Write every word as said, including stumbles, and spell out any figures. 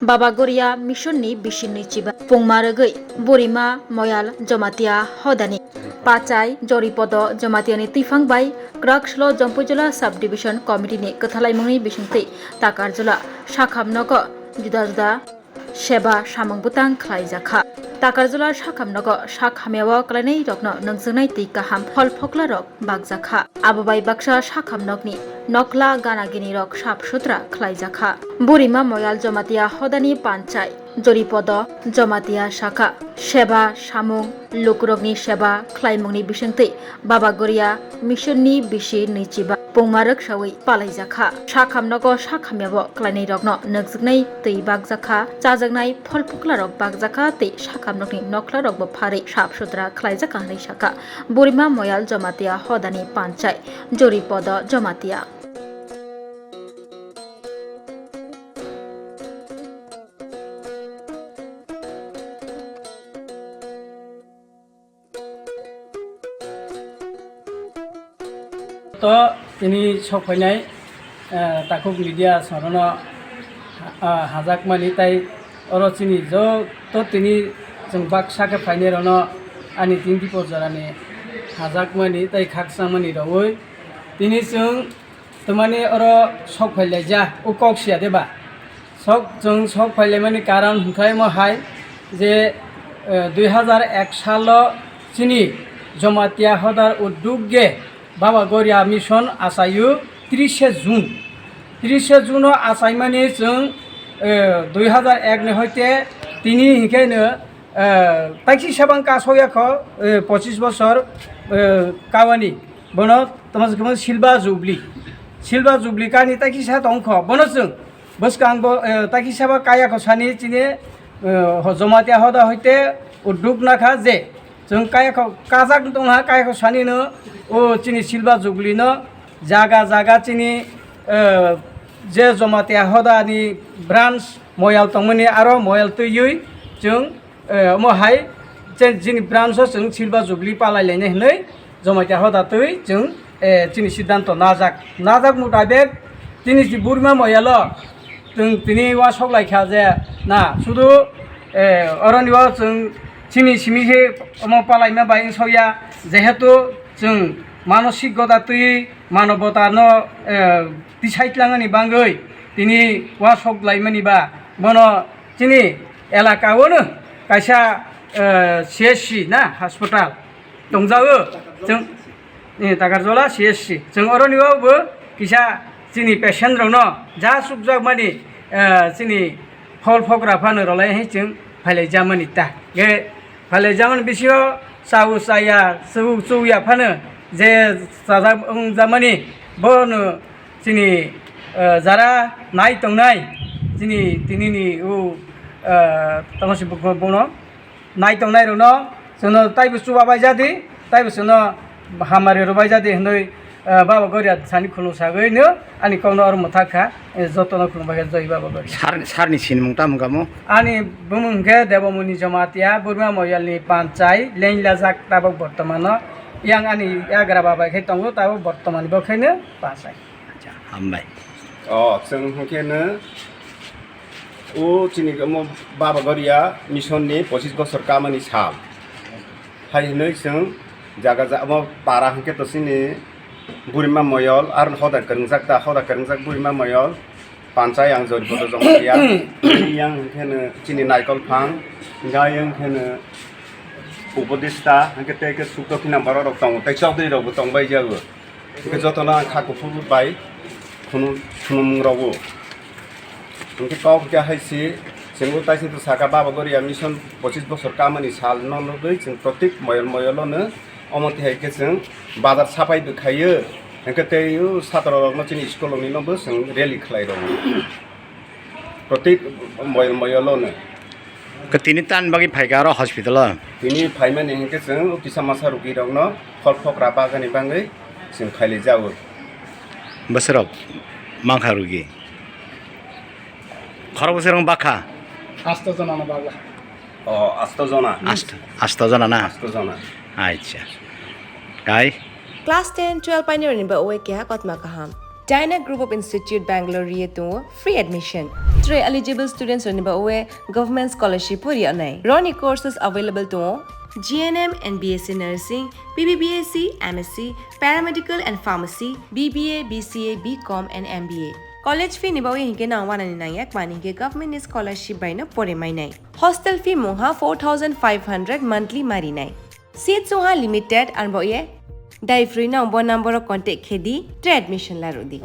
Baba Goria Mission ni bisi nwi chiba pungma rwgwi Burima Moyal Jamatia hodani Pachai Joripodo Jamatia ni twiphang bai Krakslo Jompujula Sub Division Committee ni kwthalaimungni bisingtwi Takarjula sakham nogo juda juda seba samung bwtang khlaijakha. Takarjula sakham nogo sak hamyao kwlainai rokno nangjaknai twi kaham phol phokla rok bakjakha. Abo bai baksa sakham nokni nokla gana gini rok sap sutra khlaijakha. Burima Moyal Jamatia hodani Panchai Joripodo Jamatia sakha, seba samung lukurokni seba khlaimungni bisingtwi Baba Goria Mission ni bisi nwi chiba pungma rwksawi palaijakha. Sakham nogo sak hamyabo kwlainai rokno nangjaknai twi bakjakha, chajaknai phol phukla rok bakjakha tei sakham nokni nokla rokbo pharwi sap sutra khlaijakha hwnwi sakha. Burima Moyal Jamatia hodani Panchai Joripodo Jamatia. To tini sok phainai, eh, takhuk media sorono, ah, hajakmani tai oro chini joto tini chwng baksa khe phainai rono ani tini bipo jorani hajakmani tai khakchangmani rogwi tini chwng Tamani oro sok phailaija, o kok siya de ba? Sok, chwng sok phailaimani karon hwnkhe omo hai je, eh, dui hazar ek salo chini Jamatia hodar uddugge Baba Goria Mission achaio trishe June. Trishe June o achaimani chwng, eh, dui hazar ek ni hoite tini hinkhe no, eh, taiki sebang kasokya kho, eh, pochis bosor, eh, kawani. Bono tamo se khe silver jubilee. Silver jubilee kani ta kisa tong kho. Bono chwng bwskang bo, eh, ta kisa ba kaya kho sani chini, eh, ho-, Jamatia hoda hoite udduk nakha je chwng kaya kho kajak tong ha kaya kho sani no o chini silver jubilee no jaga jaga chini, eh, je Jamatia hoda ni branch Moyal tongmani aro Moyal twiwi chwng, eh, omo hai je chini branch o chwng silver jubilee palai lainai hinwi Jamatia hoda twi chwng, eh, chini siddhanto najak. Najak mutabek chini si Burma Moyalo chwng tini uansuk lai kha je na sudu, eh, oroni o chwng chini simi khe omo palaima bai wng sokya jehetu chwng manosik goda twi manobota no, eh, tisai tlangani bangwi tini uansuk laimani ba bono chini elaka o no kaisa, eh, C S C na hospital tongjago. Chwng, eh, Takarjola C S C. Chwng oroni o bo kisa chini patient rokno ja sukjakmani, eh, chini phol phokra phano rwlai hai chwng phailai jamani ta. Ge phailai jamani bisingo chao chaya, chau chuya phano je chajak wng jamani bono chini, eh, jara nai tongnai, chini tinini o, eh, tamo se bo-, bono nai tongnai rokno chwngno taibo chuba bai jadi, taibo chwngno hamari rw bai jadi hinwi, eh, Baba Goria sani khulum sagwi no ani kokno oro mwthak kha, eh, jotono khulum bai kha joi Baba Goria. Sar, sarni sinimung tamo kamo? Ani bumung khe Debomuni Jamatia, Burma Moyalni Panchai, Lenglajak tabok bortomano. Yang ani yagra baba khe tongo, tabok bortomani bo khaino Panchai. Acha, hambai. O, chwng hwnkhe no, o chini omo Baba Goria Mission ni pochis bosor kamani sal. Hai hwnwi chwng jaga ja-, omo para hwnkhe to chini Burima Moyol, ar hoda kwrwngjak ta, hoda kwrwngjak Burima Moyol, Panchai ang Joripodo Jamatia, yang hwnkhe no chini Naikol Phang, yang hwnkhe no Upodista, hwnkhe tei khe Sukdokkhina borok rok tongo, tei Chaudhuri rok bo tong bai jago. Hwnkhe jotono ang kha kuphur bai khunu-, khunumung rogo. Hwnkhe kok hwnkhe hai se, chwngbo taisingtwi sakha Baba Goria Mission pochis bosor kamani sal no nugwi chwng protik moyol moyol no omo tihai khe chwng bazar sapai bwkhaio. Hwnkhe tei o satro rokno chini school rokni no bo chwng rally khlai rwo. Protik moyol moyol no. Khe tini tan bagwi phaikha aro hospital o? Tini phaimani hwnkhe chwng o kisa masa rugwi rokno phol phokra bagani bagwi chwng khailai jago. Bwswrok mankha rugwi? Khorok bwswrok bakha? Asto jona no bagwi. O, asto jona. Asto, asto jona na? Asto jona. Acha. Kai? Class ten, twelve painirokni bagwi keha kotma kaham. China Group of Institute Bangalore ri tongo free admission. Tre eligible students rokni bagwi government scholarship o ri anai. Roni courses available tongo G N M and B S C nursing, B B B S C, M S C, paramedical and pharmacy, B B A, B C A, B Com and M B A. College fee ni bagwi hinkhe nang wanani nangya kmani hinkhe government ni scholarship bai no pore mainai. Hostel fee mungha four thousand five hundred monthly marinai. Seat sungha limited arbo ye. Dai free nang bo number o contact khedi tre admission larudi.